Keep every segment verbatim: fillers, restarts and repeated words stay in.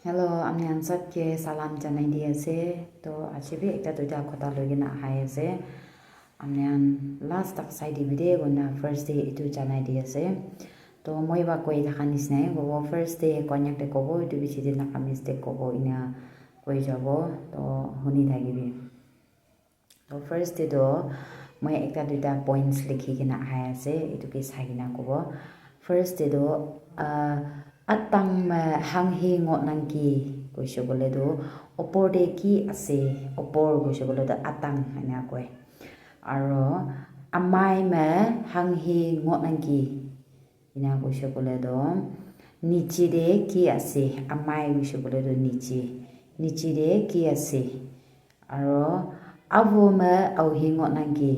Hello, ami khan sab ke salam janai di ase. To aji bi ekta duita kotha loi kena ahai ase. Ami khan last tak sai di bi de koina first te etu janai di ase. To moi ba koi thaka nisna e kobo, first te Konyak te kobo, etu piche te Nagamese te kobo, ena koi jabo. To huni thaki bi. To first te toh moi ekta duita points likhi kena ahai ase, etu ke sai kena kobo. First te toh, ah, atang me hanghi ngot nang ki koise koile toh, opor te ki ase, opor koise koile toh atang ena koi. Aro amai me hanghi ngot nang ki ena koise koile toh, niche te ki ase, amai koise koile toh niche, niche te ki ase. Aro avo me auhi ngot nang ki,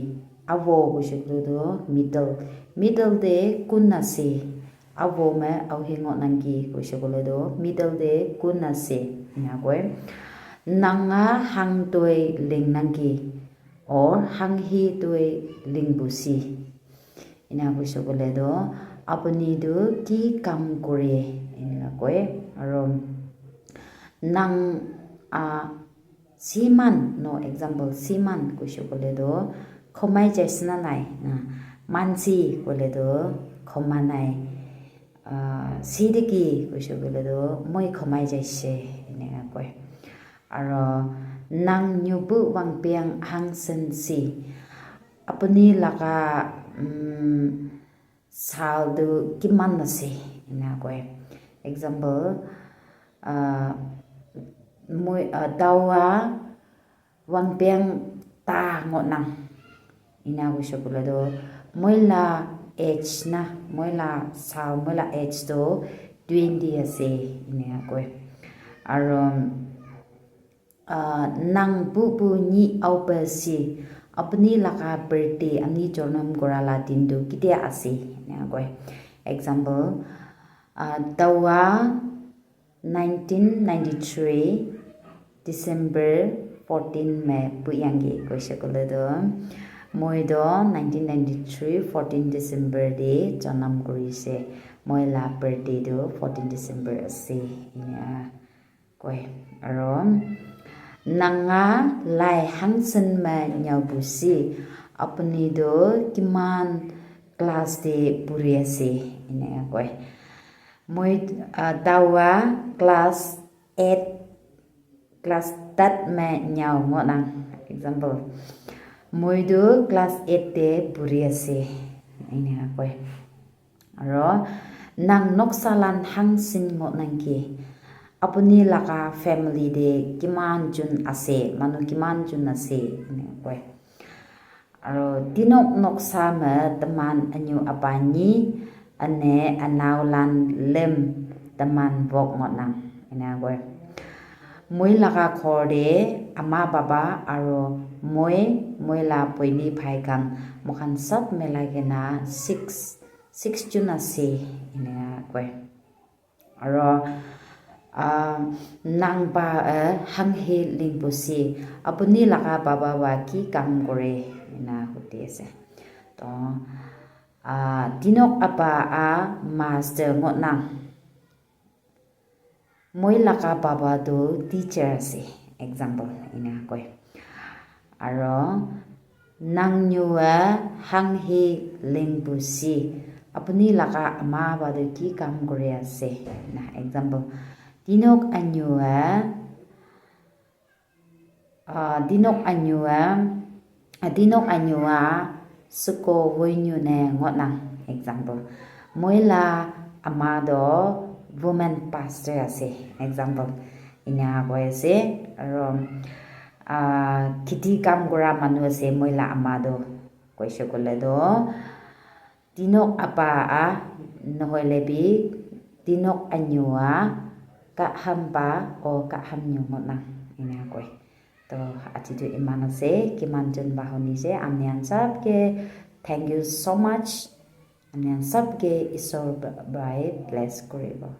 avo koise koile toh middle, middle te kun ase, avo me auhi ngot nang ki koise koile toh middle te kun ase, ena koi. Nanga hang toi ling nang ki, or hanghi toi ling busi. Ena koise koile toh, apuni tu ki kam kore? Eneka koi. Aro nang, ah, siman, no, example, siman koise koile toh, khomai jaise na nai? Na, mansi koile toh, khoma nai. Ah, si de ki koise koile toh, moi khomai jaise, eneka koi. Aro nang nyubu wangpiang hangsen si. Apuni laga, mm, sal tu kiman ase? Ena koi. Example, ah, moi, ah, dawa wangpiang ta ngot nang. Ena koise koile toh, moi la age na, moi la sal, moi la age toh twenty ase, ena koi. Aro, ah, nang pu pu ni au pe si, apuni laga birthday, apuni jonam kora la din tu ketia ase? Ena koi. Example, ah, dawa nineteen ninety-three December fourteen me puyangi koise koile toh, moi toh nineteen ninety-three fourteen December te janam kurise. Moi la birthday toh fourteen December ase, ena koi. Aro nanga lai hangsen me nyau busi, apuni toh kiman class te puri ase? Ena koi. Moi, ah, dawa class eight, class tat me nyau ngot nang. Example, moi tu class eight te puri ase, ena koi. Aro nang noksa lan hangsin ngot nang ki? Apuni laga family te kiman jun ase, manu kiman jun ase, ena koi. Aro tinok noksa me teman anyu apani ane anau lan lem teman vok ngot nang, ena koi. Moi laga ghor te ama baba aro moi, moi la boini bhai khan, moikhan sab milai kena six, six jun ase, ena koi. Aro, ah, nang pa, eh, hanghe lingpusi, apuni laga baba wa ki kam kore? Ena hudi ase. To, ah, tinok apa a master ngot nang. Moi laga baba tu teacher ase, example, ena koi. Aro, nang nyua hanghe lingpusi, apuni laga ama ba tu ki kam kuri ase? Na, example, tinok anyua, ah, tinok anyua, ah, tinok anyua suko woinyu ne ngot nang, example. Moi la ama do woman pastor ase, example. Ena koi ase, aro, ah, kheti kam kura manu ase, moi la ama do, koise koile do, tinok apa a, nohoile bi, tinok anyua, kaham pa, o kaham nyu ngot nang, ena koi. To, aji tu iman ase, kiman jon ba huni se, ami khan sab ke, thank you so much. Ami khan sab ke Isor ba-, bai bless koribo.